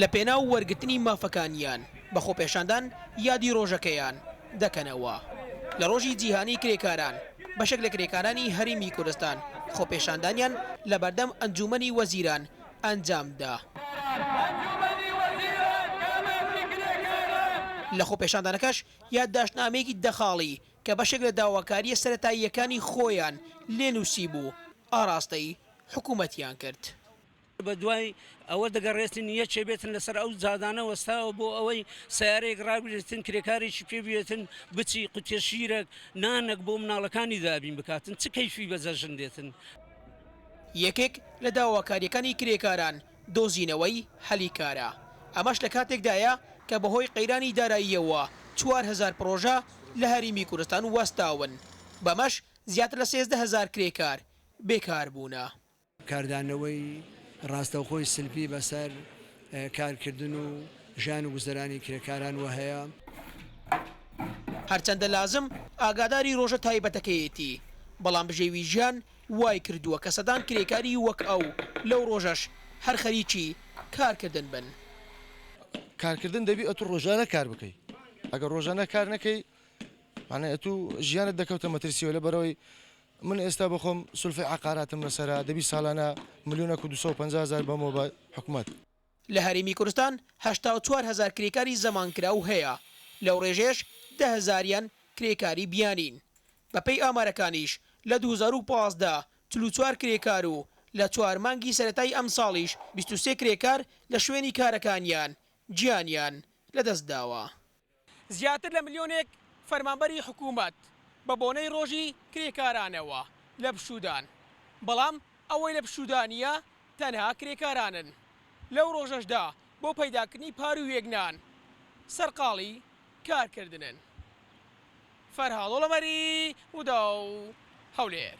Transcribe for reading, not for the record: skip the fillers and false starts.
لە پێناو وەرگرتنی مافەکانیان بە خۆپێشاندان یادی ڕۆژەکەیان دەکەنەوە. لە ڕۆژی جیهانی کرێکاران بەشێک لە کرێکارانی هەرێمی کوردستان خۆپێشاندانیان لەبەردەم ئەنجوومەنی وەزیران ئەنجامدا. لە خۆپێشاندانەکەش یادداشتنامەیەکی دە خاڵی کە بەشێک لە داواکارییە سەرەتاییەکانی خۆیان لێ نووسیبوو، ئاڕاستەی حکوومەتیان کرد. بە دوای ئەوە دەگەڕێتن یەکێ بێتن لەسەر ئەو جادانە وەستاوە بۆ ئەوەی سەیارەیەک ڕابگرێتن کرێکارێکی پێ بێتن بچی قوتیە شیرەک نانەک بۆ مناڵەکانی دابین بکاتن چ کەیفی بە جەژن دێتن. یەکێک لە داواکارییەکانی کرێکاران دۆزینەوەی هەلی کارە، ئەمەش لە کاتێکدایە کە بەهۆی قەیرانی داراییەوە 4000 پڕۆژە لە هەریمی کوردستان وەستاون، بەمەش زیاتر لە 13 هەزار کرێکار بێکار بوونە. کاردانەوەی ڕاستەوخۆی سلبی بەسەر کارکردن و ژیان و گوزەرانی کرێکاران وە هەیە. هەرچەندە لازم ئاگاداری ڕۆژە تایبەتەکەیەتی، بەڵام بژێوی ژیان وای کردووە کە سەدان کرێکاری وەک ئەو لەو ڕۆژەش هەر خەریکی کارکردن بن. کارکردن دەبی ئەتوو ڕۆژانە کار بکەی، ئەگەر ڕۆژانە کار نەکەی مانای ئەتوو ژیانت دەکەوتە مەترسیەوە لەبەرئەوەی من ئێستا بەخۆم سولفەی عەقاراتم لەسەرە دەبی ساڵانە ملیۆنەک و 250 هەزار بەمەوە بە حکومەت. لە هەرێمی کوردستان 84 هەزار کرێکاری زەمانکراو هەیە، لەو ڕێژەیەش 10 هەزاریان کرێکاری بیانین. بەپێی ئامارەکانیش لە 2015 44 کرێکار و لە چوار مانگی سەرەتای ئەمساڵیش 23 کرێکار لە شوێنی کارەکانیان گیانیان لەدەستداوە. زیاتر لە ملیۆنێک فەرمانبەری حکوومەت بە بۆنەی ڕۆژی کرێکارانەوە لە پشوودان، بەڵام ئەوەی لە پشوودا نییە تەنها کرێکارانن، لەو ڕۆژەشدا بۆ پەیداکردنی پاروویەک نان سەرقاڵی کارکردنن. فەرهاد ئۆڵەمەری، رووداو، هەولێر.